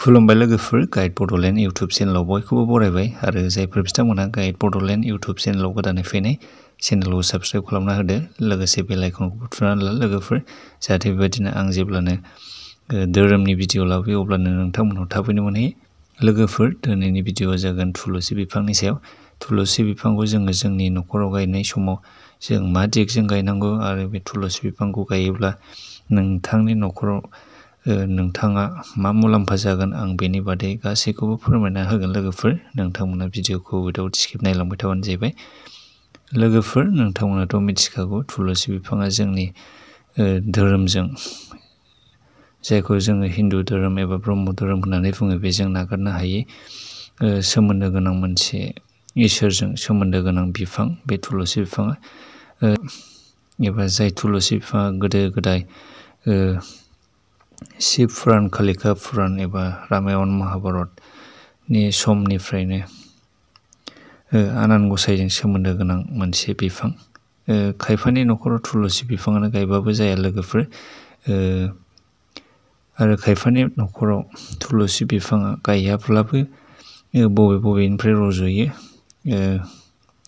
खुलुमबाय लोगोफोर, guide Bodoland YouTube चेनेलाव बयखौबो बरायबाय आरो जायफोर बिथांमोनहा गाइड बड'लेण्ड इउटुब चेनेलाव गोदानै फैनाय चेनेलखौ साबस्क्राइब खालामना होदो, लोगोसे बेल आइकनखौ थुनानै ला लोगोफोर, जाहाथे बेबायदिनो आं जेब्लानो धोरोमनि भिडिअ लाबोयो अब्लानो नोंथांमोननाव थाबैनो मोनहैयो। लोगोफोर, दिनैनि भिडिअआ जागोन थुलुसि बिफांनि सायाव। थुलुसि बिफांखौ जोङो जोंनि न'खराव गायनाय समाव जों मा दिगजों गायनांगौ आरो बे थुलुसि बिफांखौ गायोब्ला नोंथांनि न'खराव नोंथाङा मा मुलाम्फा जागोन आं बेनि बादै गासैखौबो फोरमायना होगोन लोगोफोर। नोंथांमोना भिडिअखौ उइदाउट स्किप नायलांबाय थाबानो जाहैबाय। लोगोफोर, नोंथांमोनाथ' मिथिखागौ थुलुसि बिफाङा जोंनि धोरोमजों, जायखौ जोङो हिन्दु धोरोम एबा ब्रह्म धोरोम होननानै बुङो, बेजों नागारनो हायै सोमोन्दो गोनां मोनसे इसोरजों सोमोन्दो गोनां बिफां बे थुलुसि बिफाङा। एबा जाय थुलुसि बिफाङा गोदो गोदाय शिव पुराण, कालिका पुराण एबा रामायण महाभारतनि समनिफ्रायनो आनान गसाइजों सोमोन्दो गोनां मोनसे बिफां। खायफानि न'खराव थुलुसि बिफाङानो गायबाबो जाया लोगोफोर, आरो खायफानि न'खराव थुलुसि बिफाङा गायाब्लाबो बबेनिफ्राय रज'यो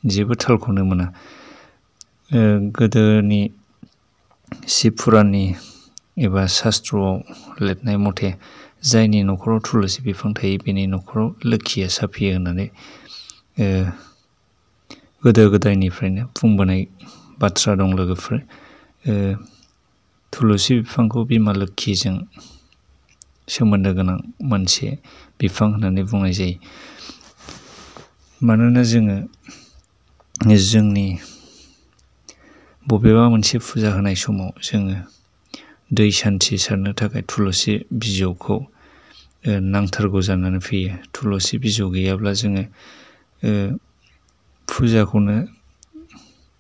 जेबो थालखौनो मोना। गोदोनि शिव पुराणनि एबा शास्त्रआव लिरनाय मथे जायनि न'खराव थुलुसि बिफां थायो बेनि न'खराव लोखिया साफियो होननानै गोदो गोदायनिफ्रायनो बुंबोनाय बाथ्रा दं लोगोफोर। थुलुसि बिफांखौ बिमा लोखिजों सोमोन्दो गोनां मोनसे बिफां होननानै बुंनाय जायो। मानोना जोङो जोंनि बबेबा मोनसे फुजा होनाय समाव जोङो दै सान्थि सारनो थाखाय थुलुसि बिजौखौ नांथारगौ जानानै फैयो। थुलुसि बिजौ गैयाब्ला जोङो फुजाखौनो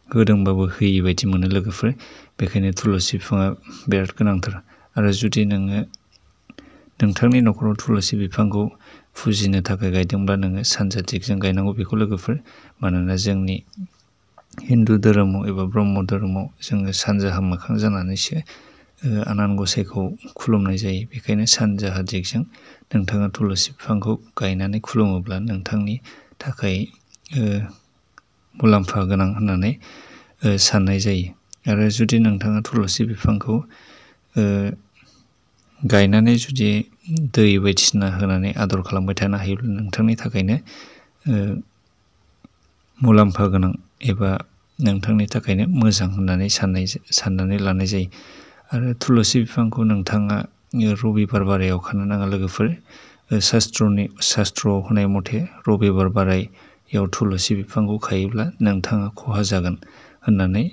होदोंबाबो होयि बायदि मोनो लोगोफोर। बेखायनो थुलुसि बिफाङा बिराद गोनांथार। आरो जुदि नोङो नोंथांनि न'खराव थुलुसि बिफांखौ फुजिनो थाखाय गायदोंब्ला नोङो सानजा दिगजों गायनांगौ बेखौ लोगोफोर। मानोना जोंनि हिन्दु धोरोमाव एबा ब्रह्म धोरोमाव जोङो सानजाहा मोखां जानानैसो आनान गसाइखौ खुलुमनाय जायो। बेखायनो सानजाहा दिगजों नोंथाङा थुलुसि बिफांखौ गायनानै खुलुमोब्ला नोंथांनि थाखाय मुलाम्फा गोनां होननानै साननाय जायो। आरो जुदि नोंथाङा थुलुसि बिफांखौ गायनानै जुदि दै बायदिसिना होनानै आदर खालामबाय थानो हायोब्ला नोंथांनि थाखायनो मुलाम्फा गोनां एबा नोंथांनि थाखायनो मोजां होननानै साननानै लानाय जायो। आरो थुलुसि बिफांखौ नोंथाङा रबिबार बारायाव खानो नाङा लोगोफोर। शास्त्रआव होनाय मथे रबिबार बारायाव थुलुसि बिफांखौ खायोब्ला नोंथाङा खहा जागोन होननानै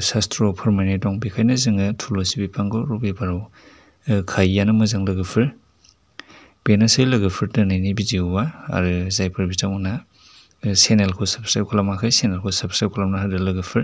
शास्त्रआव फोरमायनाय दं। बेखायनो जोङो थुलुसि बिफांखौ रबिबाराव खायियानो मोजां लोगोफोर। बेनोसै लोगोफोर दिनैनि भिडिअआ। आरो जायफोर बिथांमोनहा चेनेलखौ साबस्क्राइब खालामाखै चेनेलखौ साबस्क्राइब खालामना होदो लोगोफोर।